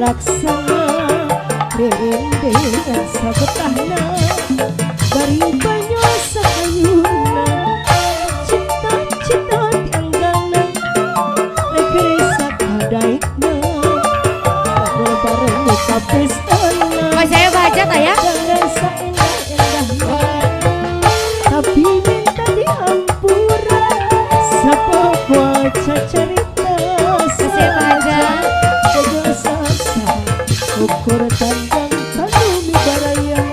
Laksana rendengan sabetahna bari banyak sakayuna cita-cita tianggana rek sakadaikna bareng ka pestana. Pak saya baca tak ya? Jangan saendah-endahna tapi minta dihampura sabab waca cerita. Kasih, Pak Haja. Ukur tandang kanu mibaraya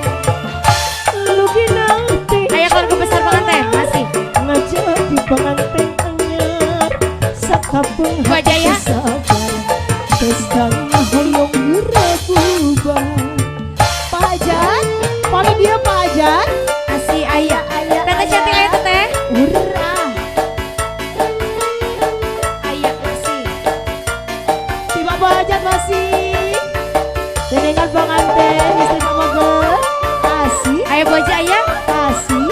lugina teh. Aya keluarga besar pengantin masih. Ngajak di pengantin anyar sakapeung. Pak Jaya. Sabar pestana hoyong geura bubar. Pak Hajat, paling dia Pak Hajat. Asih aya. Aya. Teteh cantik aya teteh. Urah. Aya masih. Si Pak Hajat masih. Dengan pengantin istri Pak Moger. Asih, Aya boja aya. asih.